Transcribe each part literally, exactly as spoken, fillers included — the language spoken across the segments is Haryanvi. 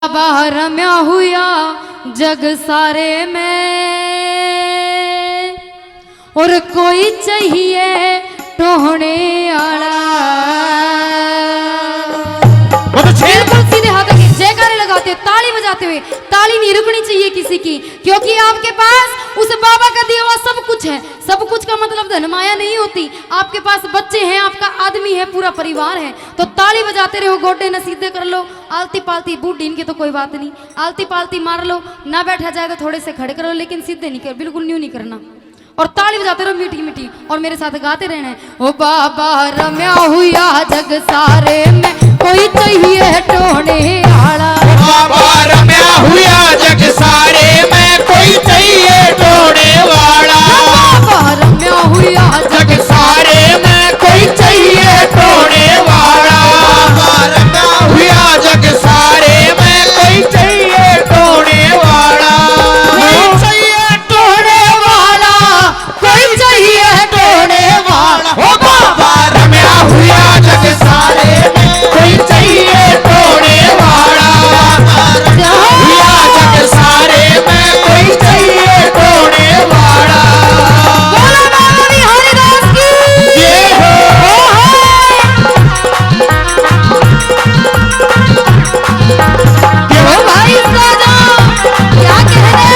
बाबा रम्या हुआ जग सारे में, और कोई चाहिए टोहने आला। वो तो छेड़ बिल्कुल सीधे हाथों के जयकारे लगाते हुए, ताली बजाते हुए, ताली नहीं रुकनी चाहिए किसी की, क्योंकि आपके पास उस बाबा का दिया हुआ सब कुछ है। सब कुछ का मतलब धन माया नहीं होती। आपके पास बच्चे हैं, आपका आदमी है, पूरा परिवार है, तो ताली बजाते रहो, गोडे न सीधे कर लो। आलती पालती बूढ़ी इनके तो कोई बात नहीं, आलती पालती मार लो, ना बैठा जाए तो थोड़े से खड़े कर लो, लेकिन सीधे नहीं कर, बिल्कुल न्यू नहीं करना। और ताली बजाते रहो मीठी मीठी, और मेरे साथ गाते रहना है। ओ बाबा रम्या हुआ जग सारे में, कोई चाहिए टोहने आला। ओ बाबा रम्या हुआ जग सारे में, कोई चाहिए टोहने वाला। ओ बाबा रम्या हुआ जग जग सारे में, कोई चाहिए टोहने वाला। बाबा रम्या हुआ जग सारे में, कोई चाहिए टोहने वाला। कोई चाहिए टोहने वाला, कोई चाहिए टोहने वाला। ओ बाबा रम्या हुआ जग सारे में, कोई चाहिए टोहने वाला। रम्या हुआ जग सारे में, कोई चाहिए टोहने वाला। बोलो बाबा बिहारी दास की। जय हो। ओहो। क्यों भाई साहब, क्या कहने?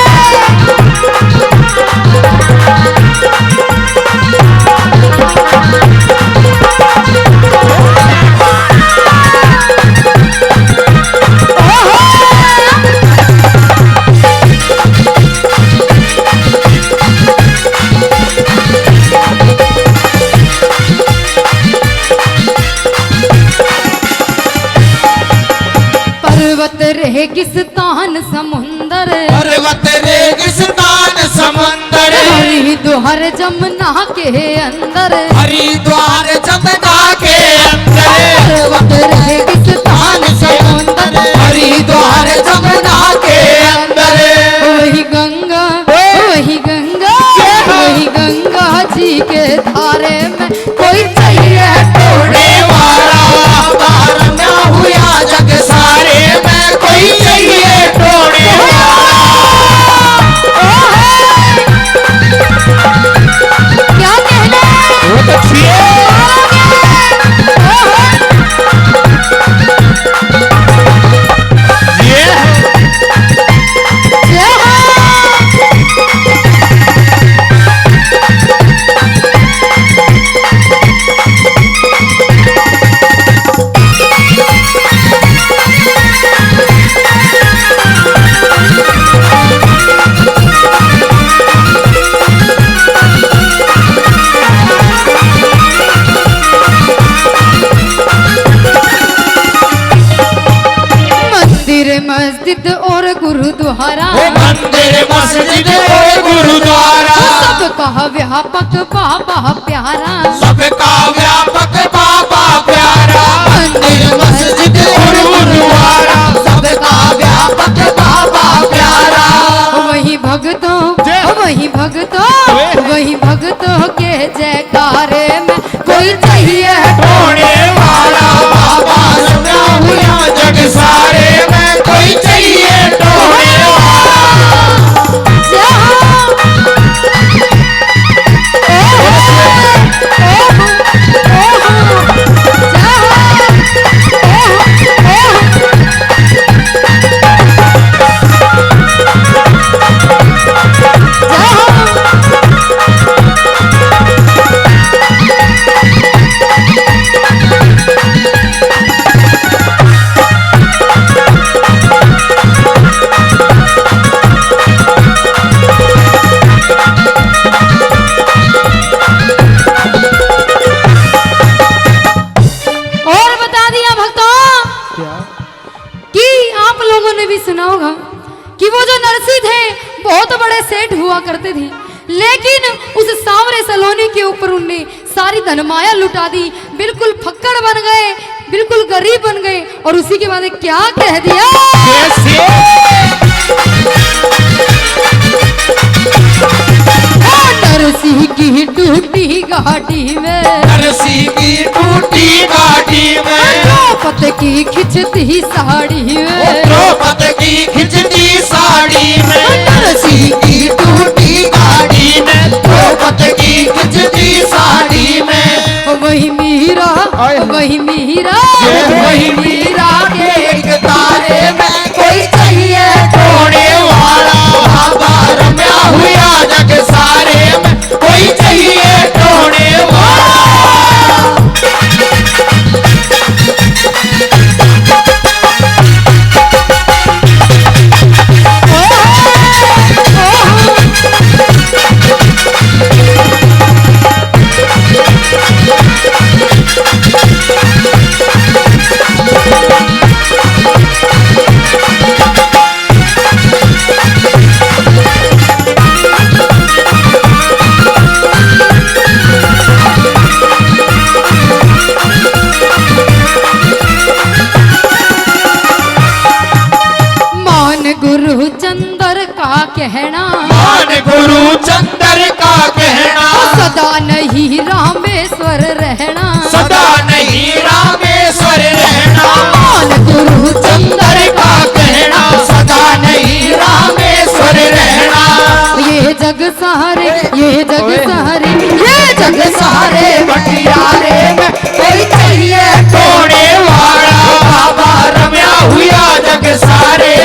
पर्वत रेगिस्तान समुंदर, पर्वत रेगिस्तान समुंदर। हरिद्वार जमुना के अंदर, हरिद्वार जमुना के अंदर। पर्वत रेगिस्तान समुंदर, हरिद्वार जमुना के अंदर। वही गंगा, वही गंगा, वही गंगा जी के धारे में कोई चाहिए टोहने वाला। बाबा रम्या हुआ जग सारे में, कोई चाहिए टोहने वाला। क्या कहना? बहुत अच्छी है। ये है। मंदिर मस्जिद और गुरुद्वारा। ओ मंदिर मस्जिद और गुरुद्वारा। सबका व्यापक बाबा प्यारा। सबका व्यापक बाबा प्यारा। मंदिर मस्जिद और गुरुद्वारा, सबका व्यापक बाबा प्यारा। वही भक्तों, जय। वही भक्तों, ओए। वही भक्तों के जयकारे में कोई चाहिए टोहने वाला। बाबा रम्या हुआ जग सारे में, कोई चाहिए टोहने वाला। जय हो। और बता दिया भक्तों, क्या? कि आप लोगों ने भी सुना होगा कि वो जो नरसी थे, बहुत बड़े सेठ हुआ करते थे, लेकिन उस सांवरे सलोनी के ऊपर उनने सारी धनमाया लुटा दी, बिल्कुल फक्कड़ बन गए, बिल्कुल गरीब बन गए। और उसी के बाद क्या कह दिया? कैसे? ओ नरसी की टूटी गाड़ी में, नरसी की टूटी गाड़ी में, द्रौपद की खिंचती साड़ी में, ओ द्रौपद का कहना। मान गुरु चंद्र का कहना। सदा नहीं रामेश्वर रहना। सदा नहीं रामेश्वर रहना। मान गुरु चंद्र का कहना। सदा नहीं रामेश्वर रहना। ये जग सहारे, ये जग सहारे, ये जग सहारे। बटियारे में कोई चाहिए तोड़े वाला। बाबा रम्या हुआ जग सारे